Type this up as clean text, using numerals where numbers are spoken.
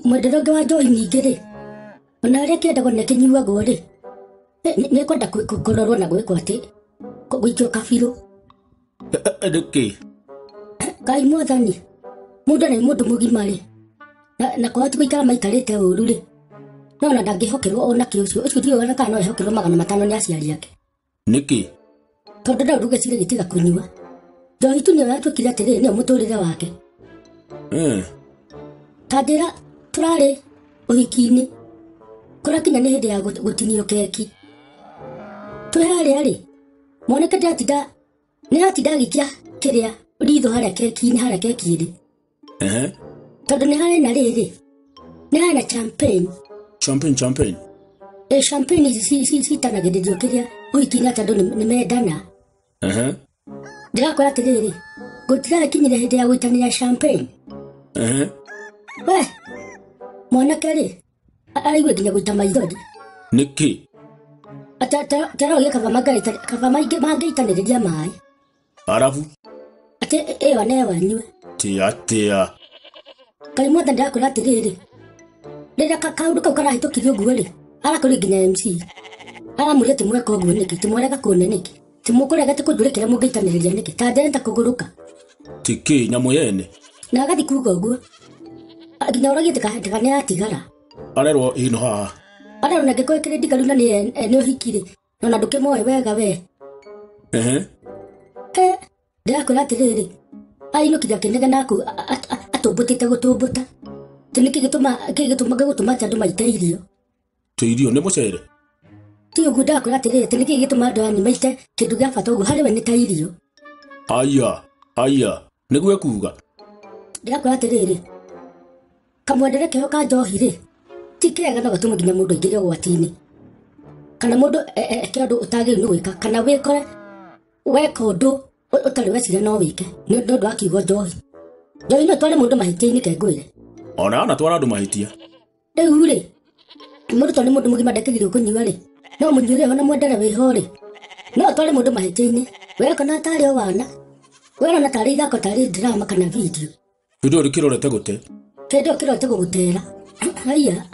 Mwendere ũngĩ wa njohi ningĩ rĩ, ona arĩa kĩendagwo nĩ kĩnyuagwo rĩ, nĩ kwenda kũrorwo na gwĩkwo atĩ gũikio kabirũ. Nĩkĩ? Ngai mwathani, mũndũ nĩ mũndũ mũgima rĩ, na kwaga ti gũikara maikarĩte ũru rĩ, no ona ndangĩhokerwo ona kĩ ũcio, ũcio ndiũĩ ona kana no ehokerwo 500 nĩ aciari ake. Nĩkĩ? Tondũ no nduge cirĩ gĩtiga kũnyua. Njohi tu nĩyo yatuĩkire atĩrĩrĩ nĩyo mũtũrĩre wake. Ta njĩra tũrarĩ ũhiki-inĩ, kũrakinya nĩ hĩndĩ ya gũtinio keki. Twĩ harĩa rĩ, mwanake ndatinda, nĩ atinda agĩikia kĩrĩa ritho harĩa keki-inĩ, harĩa keki ĩrĩ. Tondũ nĩ harĩ na rĩrĩ, nĩ harĩ na champagne. Champagne, champagne. Champagne ici citanagĩrĩrio kĩrĩa ũhiki-inĩ atĩ andũ nĩ mendana. Ndĩrakwĩra atĩrĩrĩ, gũtirakinyire hĩndĩ ya gũitanĩra champagne. We, mwanake rĩ, araigua nginya gũita maithori. Nĩkĩ? Ataroria kaba kaba mangĩitanĩrĩria maĩ. Arabu? Atĩ ĩyo nĩ wanyue. Tia, tia. Ngai mwathani ndĩrakwĩra atĩrĩrĩ, rĩrĩa kaũndũ kau karahĩtũkirio ũguo rĩ, arakorire nginya MC. Aramwĩra atĩ mweka ũguo nĩkĩ, atĩ mwarega kũne nĩkĩ, atĩ mũkũrega atĩ kũnjũrĩkĩra mũngĩitanĩrĩria nĩkĩ, ta ndĩrenda kũgũrũka. Ti kĩ, nyamũ yene? Na agathiĩ kuga ũguo. Nginya ũragie ndĩka nĩ yatigara. Arerwo ĩno haha. Arerwo na angĩkorwo ĩkĩrĩ ndigaru na nĩ ũhiki rĩ, na ndũkĩmoĩ wega we. Ndĩrakwĩra atĩrĩrĩ, ainũkire akĩnegena kũu, atũmbũtĩte gũtũmbũta. Atĩ nĩkĩ gĩgũtũma atĩ andũ maite irio? Ti irio nĩ mũcere? Ti ũguo ndĩrakwĩra atĩrĩrĩ, atĩ nĩkĩ gĩgũtũma andũ aya maite kĩndũ gĩa bata ũguo harĩ we nĩ ta irio. Aya, aya, nĩguo ekuga. Ndĩrakwĩra atĩrĩrĩ, kamwendere keho ka njohi rĩ, ti kega no gatũme nginya mũndũ aingĩre ũgwati-inĩ. Kana mũndũ eke ũndũ ũtagĩrĩirwo nĩ gwĩka, kana wĩkore weka ũndũ ũtarĩ weciria no wĩke, nĩ ũndũ wa kiugo njohi. Njohi no ĩtware mũndũ mahĩtia-inĩ ke ngwĩre. Ona anatwara andũ mahĩtia. Rĩu rĩ, mũndũ tondũ nĩ mũndũ mũgima ndakĩgirwo kũnyua rĩ, no mũnyuĩre ona mwendere wĩho rĩ, no atware mũndũ mahĩtia-inĩ. We kana tarĩ o wana, we ona tarĩ ithako, tarĩ drama kana video. Kĩndũ kĩrorete gũte. Kĩndũ kĩrorete gũgũtera. Haiya.